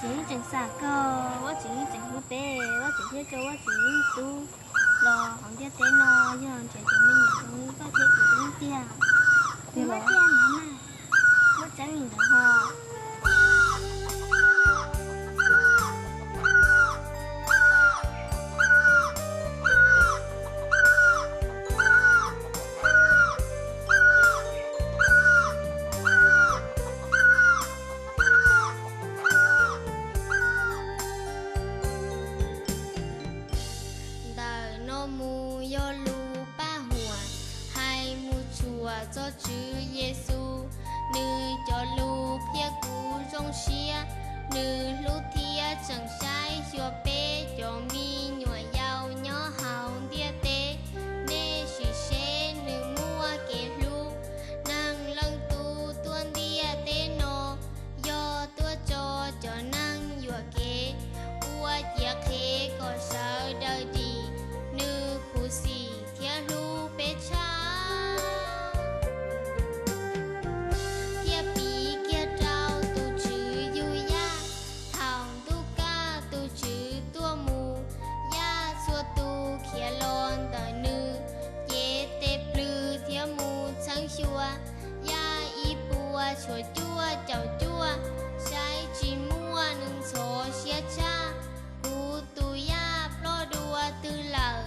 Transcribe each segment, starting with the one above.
Tseem xam koj, Vajtswv yeej tseem hlub peb, Vajtswv thiaj tso Vajtswv tus tub los hauv ntiaj teb no, yog nrhiav tus me nyuam zoo li koj thiab kuv xwb tiag. Muaj tseeb li ntawd ho. Ntawm no mus yog lus paj huam hais mus txuas txog Tswv Yexus, nws cov lus qhia kuv zoo siab, nws hlub thiab tseem saib xyuas peb cov me nyuam yaus nyob hauv ntiaj teb. Nej sim seb nws muaj kev hlub, neeg leej tub tuaj ntiaj teb no, yog tuaj tso cov neeg yuam kev, ua ciav qhev kom sawv daws dim, nws khuv xim thiab hlub peb tshaj. Thiaj piv kiag rau tus Tswv yug yaj, thaum ntuj kaj tus Tswv tuaj mus, yaj txhua tus khiav los ntawm nws, cev tes plhws thiab mus txheeb xyuas, yaj ib puas tshuav cuaj caum cuaj, saib tsis muaj nws ntxhov siab tshaj. Kuv tus yaj ploj dua twg lawm,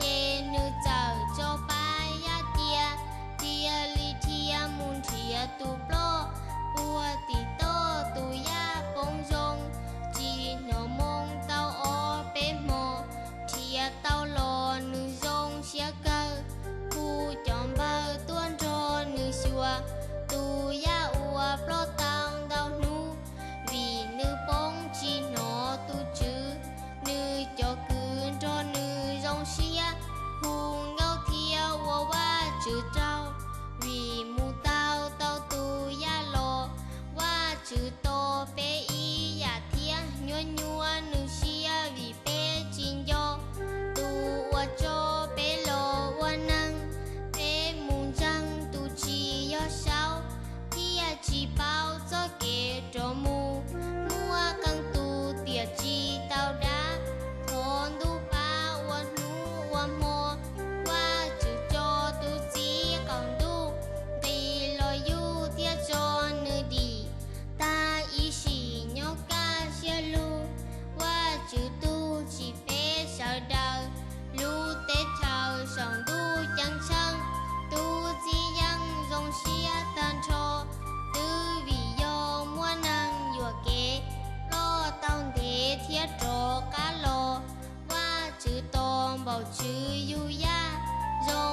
ces nws txawm tso pab yaj cia, cia li dhia mus nrhiav tus ploj. Puag tim toj tus yaj poob zoo, tsis hnov moo tau ob peb hmo, nrhiav tau los nws zoo siab kawg, hu cov npawg tuaj nrog nws xyuas. Tus yaj uas ploj tau ntau hnub, vim nws poob tsis hnov tus Tswv, nws cov kwv nrog nws zoo siab, hu nkauj thiab ua Vajtswv tsaug, vim mus tau tau tus yaj los. Vajtswv tos peb ib yam thiab, nyuaj nyuaj nws siab vim peb tsis nco. Tus uas tso peb los ua neeg, peb mus ntseeg tus tsis yog saub, thiaj tsis paub txoj kev rov mus. Muaj qee tus tiam tsis tau dab, thov ntuj pab ua hnub ua hmo. Vajtswv tso tus txiv qaum ntuj, nqis los yug thiab tso nws dim. Tag ib sim nyob kaj siab lug, Vajtswv tug tsim peb sawv daws. Lub teb chaws saum ntuj ceeb tsheej, tub txib yeej zoo siab tag nrho. Twb vim yog muaj neeg yuam kev, ploj tau ntev thiab rov qab los. Vajtswv tos npaum tswv yug yaj, zoo